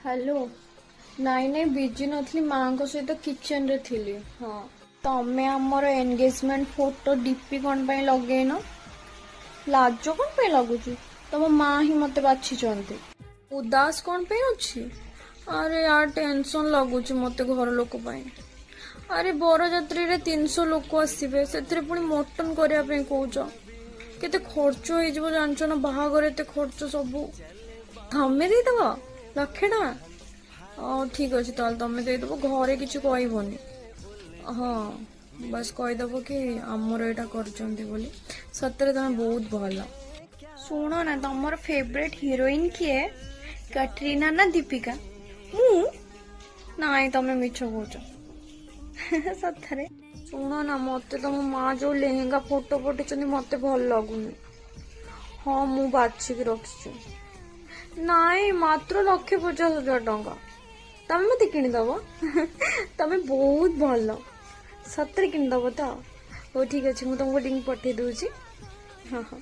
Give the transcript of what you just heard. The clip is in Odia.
ହ୍ୟାଲୋ। ନାଇଁ ନାଇଁ, ବିଜି ନଥିଲି, ମାଙ୍କ ସହିତ କିଚେନରେ ଥିଲି। ହଁ, ତମେ ଆମର ଏନଗେଜମେଣ୍ଟ ଫଟୋ ଡିପି କ'ଣ ପାଇଁ ଲଗେଇନ? ଲାଜ କ'ଣ ପାଇଁ ଲାଗୁଛି? ତମ ମା ହିଁ ମତେ ବାଛିଛନ୍ତି। ଉଦାସ କ'ଣ ପାଇଁ ଅଛି? ଆରେ ୟାର, ଟେନସନ ଲାଗୁଛି ମତେ ଘର ଲୋକ ପାଇଁ। ଆରେ, ବରଯାତ୍ରୀରେ 300 ଲୋକ ଆସିବେ, ସେଥିରେ ପୁଣି ମଟନ କରିବା ପାଇଁ କହୁଛ। କେତେ ଖର୍ଚ୍ଚ ହେଇଯିବ ଜାଣିଛ ନା? ବାହାଘର ଏତେ ଖର୍ଚ୍ଚ ସବୁ। ତମେ ଦେଇଦବ 1 ଲକ୍ଷ ଟଙ୍କା? ହଉ, ଠିକ ଅଛି, ତାହେଲେ ତମେ ଦେଇଦବ। ଘରେ କିଛି କହିବନି। ହଁ, ବାସ୍ କହିଦବ କି ଆମର ଏଇଟା କରିଛନ୍ତି ବୋଲି। ସତରେ ତମେ ବହୁତ ଭଲ। ଶୁଣ ନା, ତମର ଫେଭରେଟ ହିରୋଇନ କିଏ? କଟ୍ରିନା ନା ଦୀପିକା? ମୁଁ ନାଇଁ, ତମେ ମିଛ କହୁଛ। ସତରେ ଶୁଣ ନା, ମତେ ତମ ମା ଯୋଉ ଲେହେଙ୍ଗା ଫଟୋ ପଠେଇଛନ୍ତି, ମତେ ଭଲ ଲାଗୁନି। ହଁ, ମୁଁ ବାଛିକି ରଖିଛି। ନାଇଁ, ମାତ୍ର 1,50,000 ଟଙ୍କା। ତମେ ମତେ କିଣିଦବ? ତମେ ବହୁତ ଭଲ। ସତରେ କିଣିଦବ ତ? ହଉ, ଠିକ ଅଛି, ମୁଁ ତମକୁ ଲିଙ୍କ ପଠେଇ ଦଉଛି। ହଁ।